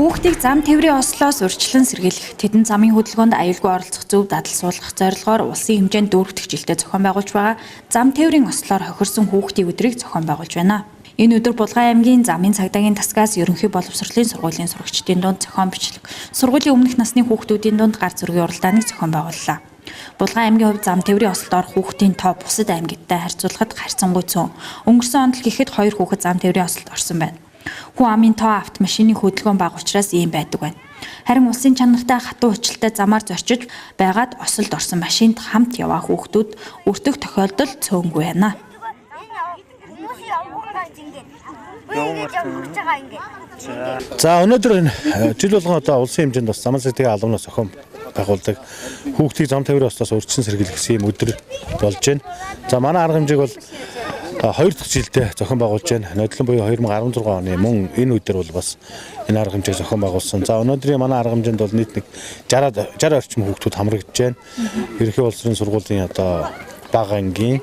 Хүүхдийг зам тээврийн ослоос урьдчилан сэргийлэх, тэдэнд замын хөдөлгөөнд аюулгүй оролцох зөв дадал суулгах зорилгоор улсын хэмжээнд дөрөв дэх жилдээ зохион байгуулж байгаа зам тээврийн ослоор хохирсон хүүхдийн өдрийг зохион байгуулж байна. Энэ өдөр Булган аймгийн замын цагдаагийн тасгаас ерөнхий боловсролын сургуулийн сурагчдын дунд зохион бичлэг, сургуулийн өмнөх насны хүүхдүүдийн дунд гар зургийн уралдааныг зохион байгууллаа. Булган аймгийн хувьд зам тээврийн ослолд орох хүүхдийн тоо бусад аймагтай харьцуулахад харьцангуй цөөн. Өнгөрсөн онд л гэхэд 2 хүүхэд зам тээврийн ослолд орсон байна. Хүн амын тоо автомашины хөдөлгөөн бага учраас ийм байдаг байна. Харин улсын чанартай хатуу хүчлэлтэй замаар зорчиж байгаад осолд орсон машинд хамт яваа хүүхдүүд өртөх тохиолдол цөөнгүй байна. За өнөөдөр энэ жил болгон одоо улсын хэмжээнд бас замын цагдаагийн албанаас зохион байгуулдаг хүүхдийг зам тээврийн ослоос урьдчилан сэргийлэх гэсэн ийм өдөр болж байна. За манай арга хэмжээг бол хоёр дахь жилдээ зохион байгуулж байна. Нодлон буюу 2016 оны мөн энэ өдөр бол бас энэ арга хэмжээг зохион байгуулсан. За өнөөдрийн манай арга хэмжээнд бол нийт нэг 60 орчим хүүхдүүд хамрагдж байна. Ерөнхий боловсролын сургуулийн одоо бага ангийн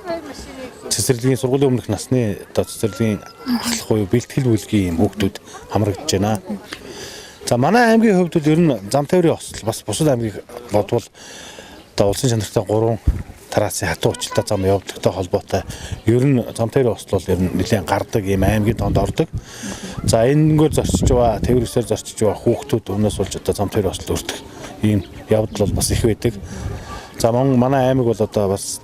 цэцэрлэгийн сургуулийн өмнөх насны одоо цэцэрлэгийн ахлах буюу бэлтгэл бүлгийн юм хүүхдүүд хамрагдж байна. За манай аймгийн хувьд бол ер нь зам тээврийн осол бас бусад аймгийг бодвол одоо улсын чанартай 3 трассын хатуу хүчлэлтэй зам явдагтай холбоотой ер нь зам тээврийн осол бол ер нь нэлээд гардаг ийм аймгийн тоонд ордог. За энэнгээр зорчиж байгаа, тээврээсээр зорчиж байгаа хүүхдүүд өмнөөс болж одоо зам тээврийн осол өртөх ийм явдал бол бас их байдаг. За мөн манай аймаг бол одоо бас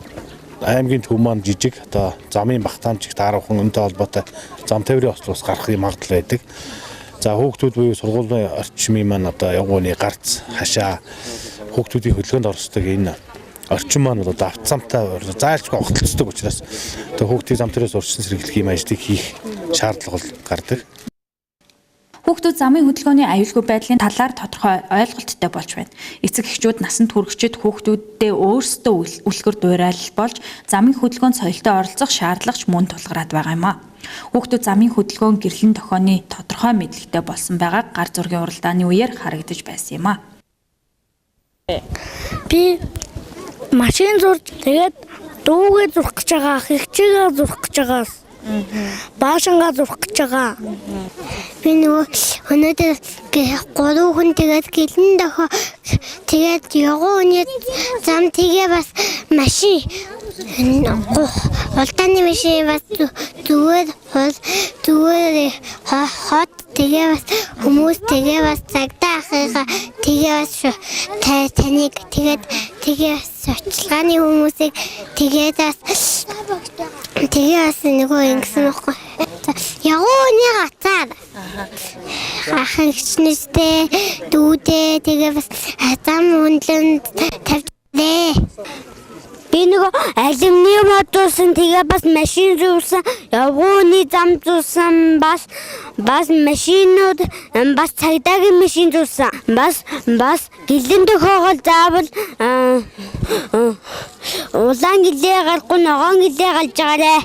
аймгийн төв маань жижиг одоо замын багтаамж их таархан өнтэй холбоотой зам тээврийн ослоос гарах юм магадлал байдаг. За хүүхдүүд буюу сургуулийн орчмын маань одоо явгууны гарц хашаа хүүхдүүдийн хөдөлгөөнд орсдог энэ орчин маань бол одоо авцамтай зайлшгүй огтлцдог учраас одоо хүүхдийн зам тээрээс урьдчилан сэргийлэх ийм ажлыг хийх шаардлага бол гардаг. Хүүхдүүд замын хөдөлгөөний аюулгүй байдлын талаар тодорхой ойлголттой болж байна. Эцэг эхчүүд насанд хүрэгчид хүүхдүүддээ өөрсдөө үлгэр дуурайл болж замын хөдөлгөөнд соёлтой оролцох шаардлага ч мөн тулгараад байгаа юм а. Хүүхдүүд замын хөдөлгөөн гэрлэн тохионы тодорхой мэдлэгтэй болсон байгааг гар зургийн уралдааны үеэр харагдаж байсан юм а. Би машин зурж тэгээд дүүгээ зурх гэж байгаа, хэгчээгээ зурх гэж байгаа. Баашангаа зурх гэж байгаа. Би нөгөө өнөөдөр гурван хүн тэгээд гэлэн дохоо тэгээд явган хүний зам тэгээ бас машин улдааны машин бас зүгээр хол зүгээр хот тэгээ бас хүмүүс тэгээ бас цагдаа ахыгаа тэгээ бас таныг тэгээд тэгээ бас судалгааны хүмүүсийг тэгээд бас тэгээ бас нөгөө ингэсэн байхгүй. Явган хүний гацаар. Ах эгчнээстэй дүүдээ тэгээ бас зам өндлөнд тавьжээ. Би нөгөө алюминиум одуулсан, тэгээ бас машин зурсан, явгууны зам зурсан, бас машинууд, бас цагдаагийн машин зурсан. Бас гэлэн төхөөгөл заавал улаан гэлээ гарахгүй ногоон гэлээ галж байгаарэ.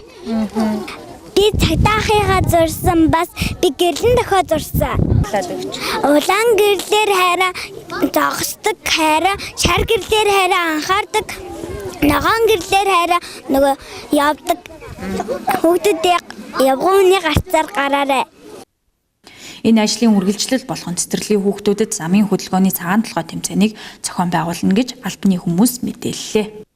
Би цагдааахыгаа зурсан, бас би гэрлэн дохио зурсан. Улаан гэрлээр хайраа зогсдог, хайраа шар гэрлээр хайраа анхаардаг, ногоон гэрлээр хайраа нөгөө явдаг. Хүүхдүүдээ явгууны гарцаар гараарэ. Энэ ажлын үргэлжлэл болгон цэцэрлэгийн хүүхдүүдэд замын хөдөлгөөний цагаан толгой тэмцээнийг зохион байгуулна гэж албаны хүмүүс мэдээллээ.